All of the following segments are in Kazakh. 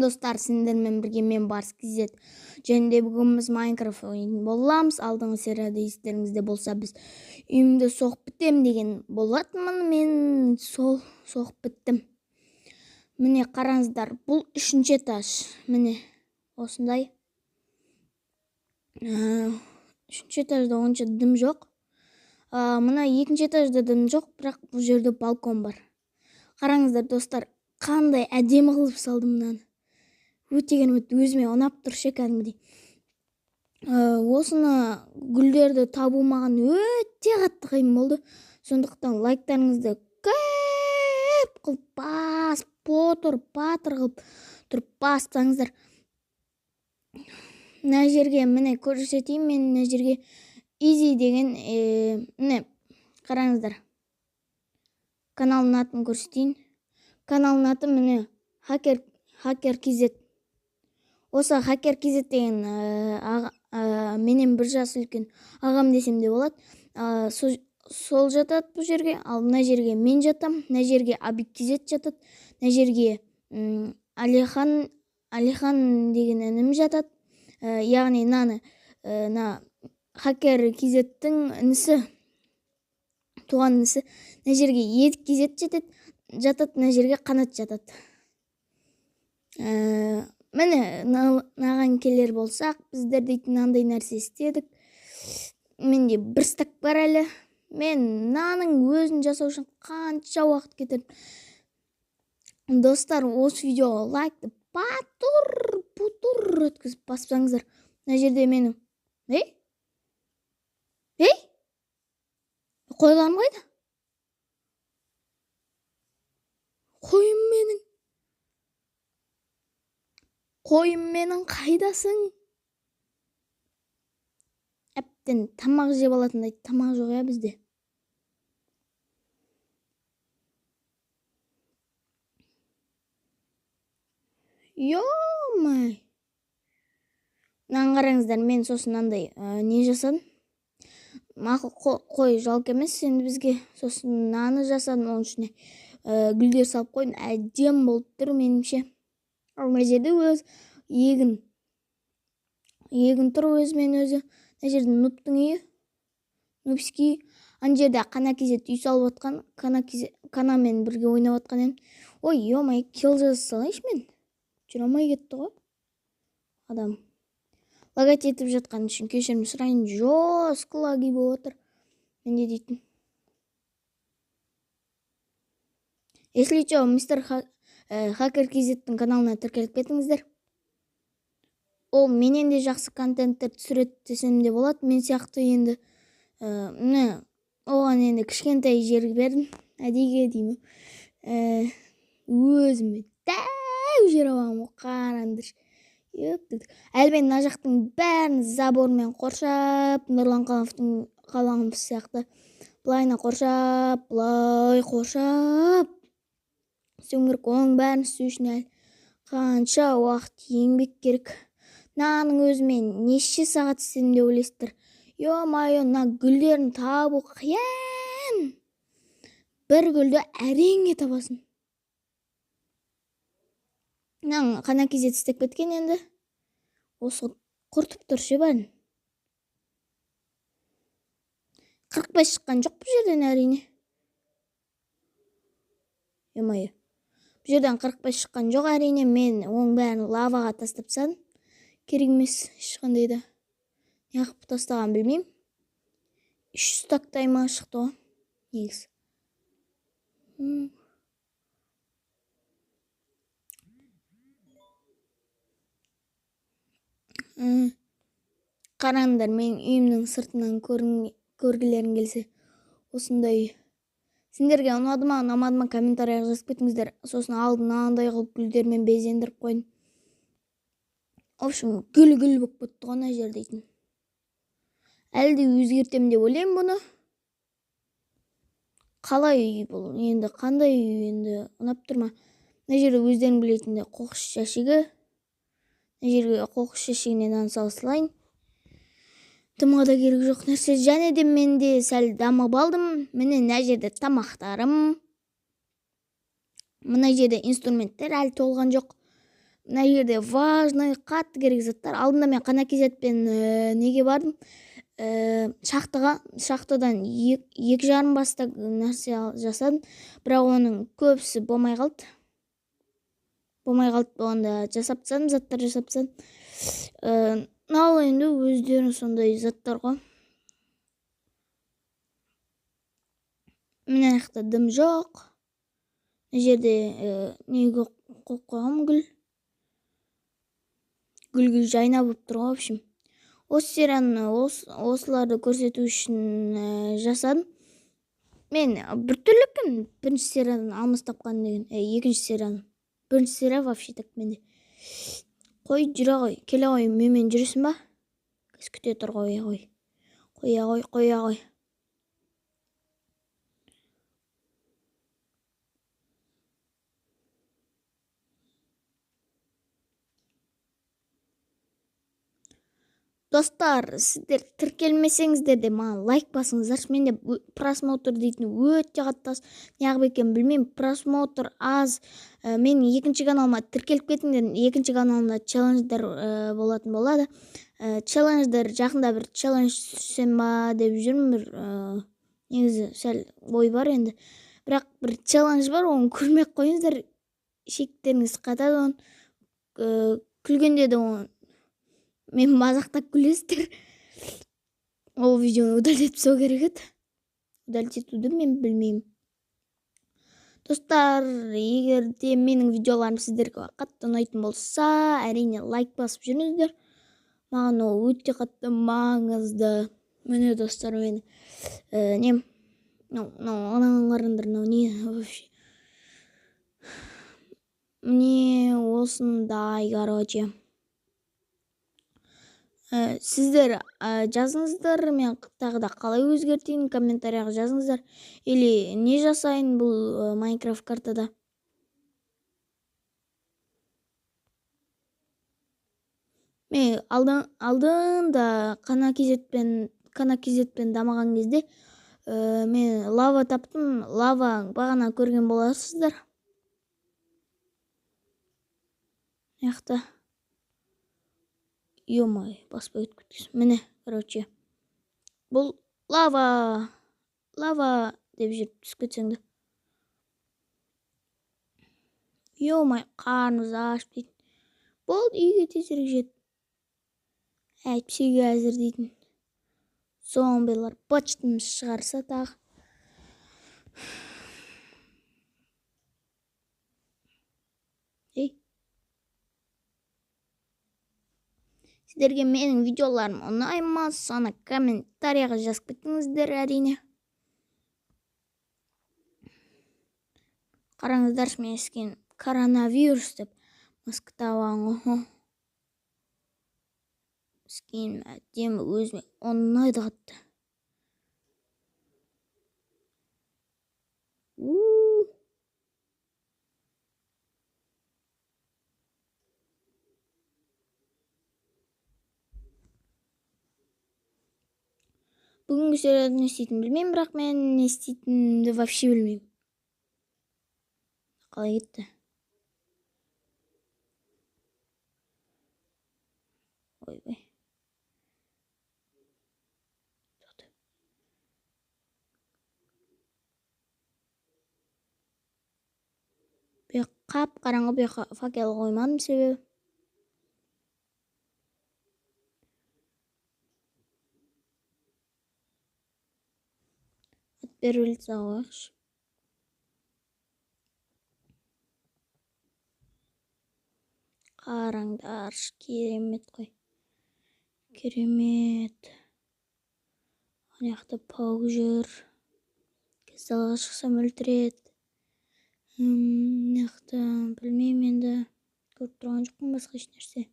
Достар, сендермен бірге мен, Барс KZ. Және де бүгін біз Майнкрафт ойнайтын боламыз. Алдыңғы серияда естеріңізде болса, біз үйімді соғып бітем деген болатынмын. Мен сол соғып біттім. Міне, қараңыздар, бұл үшінші этаж. Міне, осындай. Үшінші этажда онша дым жоқ. Мына екінші этажда дым жоқ, бірақ бұл жерде балкон бар. Қараңыздар, достар, қандай әдемі қылып салдым мынаны. Өте керемет, өзіме ұнап тұр ше кәдімгідей. Осыны гүлдерді табу маған өте қатты қиын болды. Сондықтан лайктарыңызды көп қылып басып, потыр, патыр қылып тұрып бассаңыздар. Мына жерге міне көрсетейін мен, мына жерге Изи деген, міне қараңыздар. Каналдың атын көрсетейін. Каналдың аты міне Хакер KZ. Осы Хакер KZ деген, менен бір жас үлкен ағам десем де болады. Сол жатады бұл жерге, ал мына жерге мен жатам, мына жерге Абик KZ жатады, мына жерге Алихан деген інім жатады. Яғни мынаны, мына Хакер KZ-тің інісі, туған інісі. Мына жерге Едік KZ жатады, мына жерге Қанат жатады. Міне, мынаған келер болсақ, біздер дейтін мынандай нәрсе істедік. Менде бір стак бар әлі. Мен мынаның өзін жасау үшін қанша уақыт кетірдім. Достар, осы видеоға лайкты патур, путур өткізіп бассаңыздар. Мына жерде менің... Ей? Ей? Қойларым қайда? Қойым менің. Қойым менің қайдасың? Әбден тамақ жеп алатындай тамақ жоқ иә бізде. Ё-май. Мынаны қараңыздар, мен сосын мынандай, не жасадым. Мақұл, қой жалко емес енді бізге. Сосын мынаны жасадым, оның ішіне, гүлдер салып қойдым. Әдемі болып тұр меніңше. Ал мына жерде өз егін. Егін тұр өзімен өзі. Мына жерде нубтың үйі. Нубский. Ана жерде Қана KZ үй салып отқан, Қана KZ, Қанамен бірге ойнап отқан едім. Ой, ё-май, килл жаза салайыншы мен. Жүре алмай кетті ғой адам. Лагать етіп жатқан үшін кешірім сұрайын. Жестко лаги болып отыр менде дейтін. Если чё, мистер Хакер KZ-тің каналына тіркеліп кетіңіздер. Ол менен де жақсы контенттер түсіреді десем де болады. Мен сияқты енді, міне, оған енді кішкентай жер бердім. Әдейіге деймін. Өзіме дәу жер аламын ғой, қараңдаршы. Өп, әлі мен мына жақтың бәрін забормен қоршап, Нұрлан Қаламов сияқты былайына қоршап, былай қоршап істеуім керек. Оның бәрін істеу үшін әлі қанша уақыт еңбек керек. Мынаның өзімен неше сағат істедім деп ойлайсыздар. Ё-моё, мына гүлдерін табу қиын. Бір гүлді әрең табасың. Мынаның Қана KZ істеп кеткен енді. Осы құртып тұр ше бәрін. 45 шыққан жоқ бұл жерден әрине. Ё-моё. Бұл жерден 45 шыққан жоқ әрине. Мен оның бәрін лаваға тастап тастадым. Керек емес ешқандай да. Неғып тастағанын білмеймін. 3 стактай ма шықты ғой негізі. Қараңдар, менің үйімнің сыртынан көргілерің келсе осындай. Сендерге ұнады ма, ұнамады ма, комментарияға жазып кетіңіздер. Сосын алдын мынандай қылып гүлдермен безендіріп қойдым. В общем, гүл-гүл болып кетті ғой мына жер дейтін. Әлі де өзгертемін деп ойлаймын бұны. Қалай үй бұл? Енді қандай үй енді ұнап тұр ма? Мына жерде өздерің білетіндей қоқыс жәшігі. Мына жерге қоқыс жәшігіне нан сала салайын. Дымға да керек жоқ нәрсе. Және де мен де сәл дамып алдым. Міне мына жерде тамақтарым. Мына жерде инструменттер әлі толған жоқ. Мына жерде важный, қатты керек заттар. Алдында мен Қана Кизетпен неге бардым? Шахтаға, шахтадан 2,5 баста нәрсе жасадым. Бірақ оның көбісі болмай қалды. Болмай қалды болғанда жасап тастадым, заттар жасап тастадым. Мынау енді өздерінің сондай заттар ғой. Мына жақта дым жоқ. Мына жерде неге қойып қойғанмын гүл. Гүл-гүл жайнап болып тұр ғой, в общем. Осы серияны осыларды көрсету үшін жасадым. Мен біртүрлі екен бірінші сериядан алмас тапқан деген, екінші серияны. Бірінші серия вообще так менде. Қой, жүре ғой, келе ғой, менімен жүресің ба? Қазір күте тұр, қоя ғой. Қоя ғой, қоя ғой. Достар, сіздер тіркелмесеңіздер де маған лайк басыңыздаршы. Менде просмотр дейтін өте қатты аз. Неғып екенін білмеймін, просмотр аз. Менің екінші каналыма тіркеліп кетіңдер. Екінші каналымда челлендждер болатын болады. Челлендждер жақында бір челлендж түсірсем ба деп жүрмін. Бір негізі сәл ой бар енді. Бірақ бір челлендж бар, оны көрмей ақ қойыңыздар. Шектеріңіз қатады оны. Күлгенде де оны мен мазақтап күлесіздер. Ол видеоны удалить етіп тастау керек еді. Удалить етуді мен білмеймін. Достар, егер де менің видеоларым сіздерге қатты ұнайтын болса, әрине лайк басып жүріңіздер. Маған ол өте қатты маңызды. Міне достар, мен нем? Мынау, анаған қараңдар, мынау не вообще? Міне осындай, короче. Сіздер жазыңыздар, мен тағы да қалай өзгертейін, комментарияға жазыңыздар. Или не жасайын бұл Майнкрафт картада. Мен алдында Қана Кизетпен дамыған кезде мен лава таптым. Лава бағана көрген боларсыздар. Мына жақта. Ё-моё, баспай өтіп кеткенсің. Міне, короче. Бұл лава. Лава деп жүріп түсіп кетсең де. Ё-моё, қарнымыз ашып дейтін. Болды, үйге тезірек жет. Әйтпесе үйге әзір дейтін. Зомбилар быт-шытын шығарса тағы. Ей. Сіздерге менің видеоларым ұнай ма? Соны комментарияға жазып кетіңіздер әрине. Қараңыздаршы, мен скин коронавирус деп маска табамын ғой. Скин әдемі, өзіме ұнайды қатты. Бүгінгі серияда не істейтінімді білмеймін, бірақ мен не істейтінімді вообще білмеймін. Қалай кетті? Ойбай. Тоқта. Бұл жақ қап-қараңғы, бұл жаққа факел қоймадым себебі. Берілсе қояйықшы. Қараңдаршы, керемет қой. Керемет. Ана жақта паук жүр. Қазір далаға шықсам өлтіреді. Мына жақта білмеймін енді. Көріп тұрған жоқпын басқа еш нәрсе.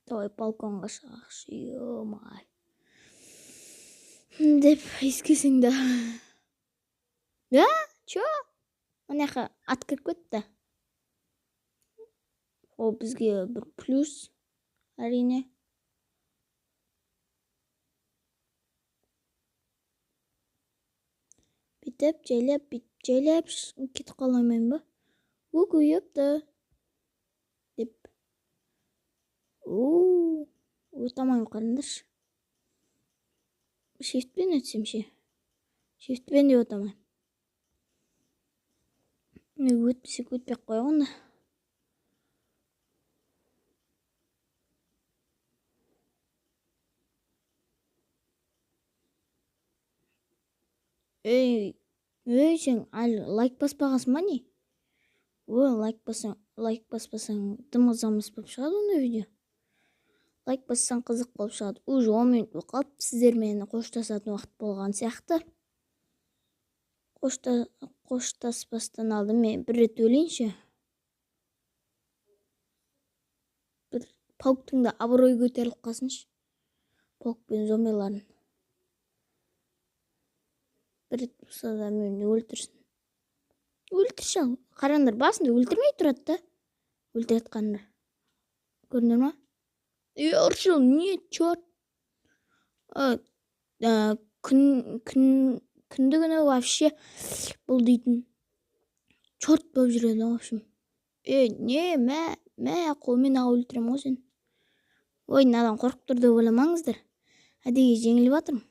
Давай балконға шығайықшы, ё-май. Деп ескесең де. Да? Чё? Мына жаққа ат кіріп кетті. Ол бізге бір плюс, әрине. Бүйтіп жайлап, бүйтіп жайлап кетіп қала алмаймын ба? Ку-ку, ёпта. Деп. Оу, өте алмаймын, қараңдаршы. Shiftпен өтсем ше? Shiftпен де өте алмаймын. Өтпесек өтпей ақ қояйық онда. Ей, ей, сен әлі лайк баспағансың ба не? Ой, лайк бассаң, лайк баспасаң дым қызық емес болып шығады ондай видео. Лайк бассаң қызық болып шығады. Уже 10 минут болып қалып, сіздермен қоштасатын уақыт болған сияқты. Қоштаспастан алдын мен бір рет өлейінші. Бір пауктың да абыройы көтеріліп қалсыншы. Паук пен зомбилардың. Бір рет болса да мені өлтірсін. Өлтірші ал. Қараңдар, басында өлтірмей тұрады да. Өлтіріп жатқандар. Көрдіңдер ма? Ей, ұршы, не, черт. Күнді күні вообще бұл дейтін черт болып жүреді, в общем. Ей, не, мә, мә, қолмен ақ өлтіремін ғой сені. Ой, мынадан қорқып тұр деп ойламаңыздар. Әдейі жеңіліп жатырмын.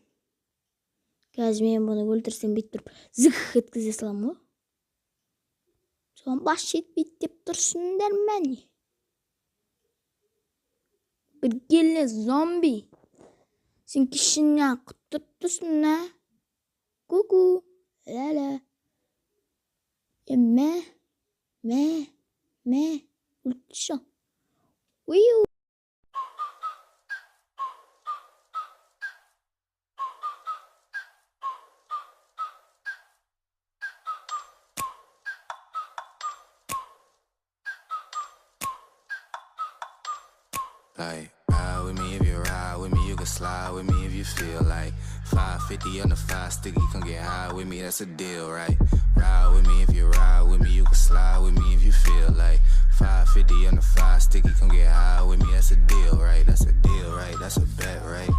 Қазір мен бұны өлтірсем, бүйтіп тұрып зых еткізе саламын ғой. Соған бас жетпейді деп тұрсыңдар ма не? Бір келе зомби. Сен кішкене құтырып тұрсың, ә? Ку-ку. Ля-ля. Е, мә, мә, мә. Өлтірші. Уиу. Like, ride with me if you ride with me, you can slide with me if you feel like 550 on the 5 sticky, come get high with me, that's a deal, right? Ride with me if you ride with me, you can slide with me if you feel like 550 on the 5 sticky, come get high with me, that's a deal, right? That's a deal, right? That's a bet, right?